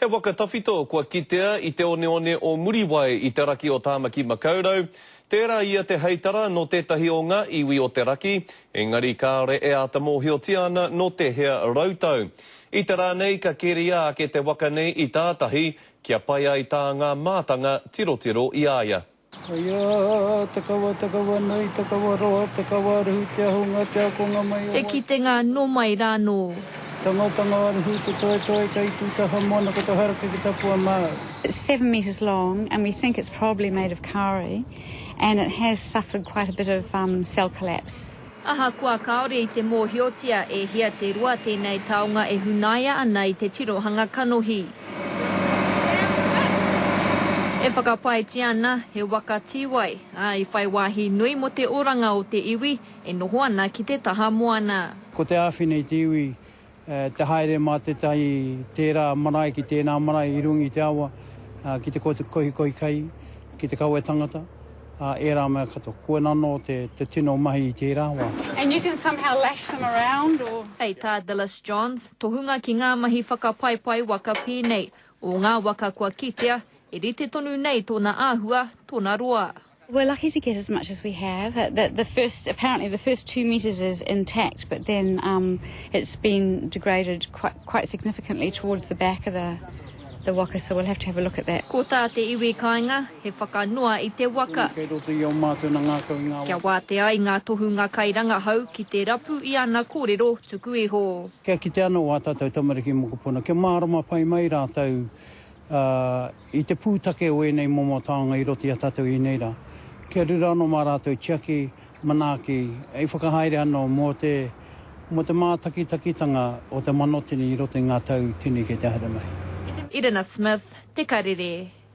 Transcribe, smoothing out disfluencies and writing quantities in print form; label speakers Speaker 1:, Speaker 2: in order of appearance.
Speaker 1: He waka tawhito kua kitea i te oneone o Muriwai i te raki o Tāmaki Makaurau. Tērā ia te heitara nō tētahi o ngā iwi o te raki, engari kāore e āta mōhiotia ana nō tēhea rautau. I te rā nei ka keria ake te waka nei i tātahi kia pai ai tā ngā mātanga tirotiro i a ia.
Speaker 2: Aia, te kawa, te kawa nui, te kawa roa, te kawa ruhu, te ahunga, te akonga mai o
Speaker 3: He kitenga nō mai rānō.
Speaker 2: Tangatanga ruhu, te toetoe kei tūtaha moana ko te harakeke tapu a Māui.
Speaker 4: It's seven metres long and we think it's probably made of kauri and it has suffered quite a bit of cell collapse.
Speaker 3: Ahakoa kāore i te mōhiotia e hia te roa tēnei taonga e hunaia ana i te tirohanga kanohi. E whakapaetia ana he waka tīwai, ā, i whai wāhi nui mō te oranga o te iwi e noho ana ki te taha moana.
Speaker 2: Ko te āwhina i te iwi te haere mā tētahi tērā marae ki tēnā marae i runga i te awa, ki te kohikohi kai, ki te kawe tangata, ērā mea katoa. Koina anō te tino mahi i tērā wā.
Speaker 4: And you can somehow lash them around or.
Speaker 3: Hei tā Dilys Johns, tohunga ki ngā mahi whakapaipai waka pēnei. O ngā waka kua kitea, e rite tonu nei tōna āhua, tōna roa.
Speaker 4: We're lucky to get as much as we have. The, the first, apparently the first two metres is intact, but then um, it's been degraded quite, quite significantly towards the back of the, the waka, so we'll have to have a look at that.
Speaker 3: Ko tā te iwi kāinga, he whakanoa i te waka.
Speaker 2: Kei roto i ō mātou na ngākau i ngā
Speaker 3: Kia wātea ai ngā tohunga kairangahau ki te rapu i ana kōrero tuku iho.
Speaker 2: Kia kite anō ā tātou tamariki mokopuna, kia mārama pai mai rātou ā, i te pūtake o ēnei momo taonga i roto i a tātou i ēnei rā, kia riro anō mā rātou tiaki, manaaki, i whakahaere anō mō te, mō te mātakitakitanga o te manotini i roto i ngā tau tini kei te haere mai.
Speaker 3: Irina Smith, Te Karere.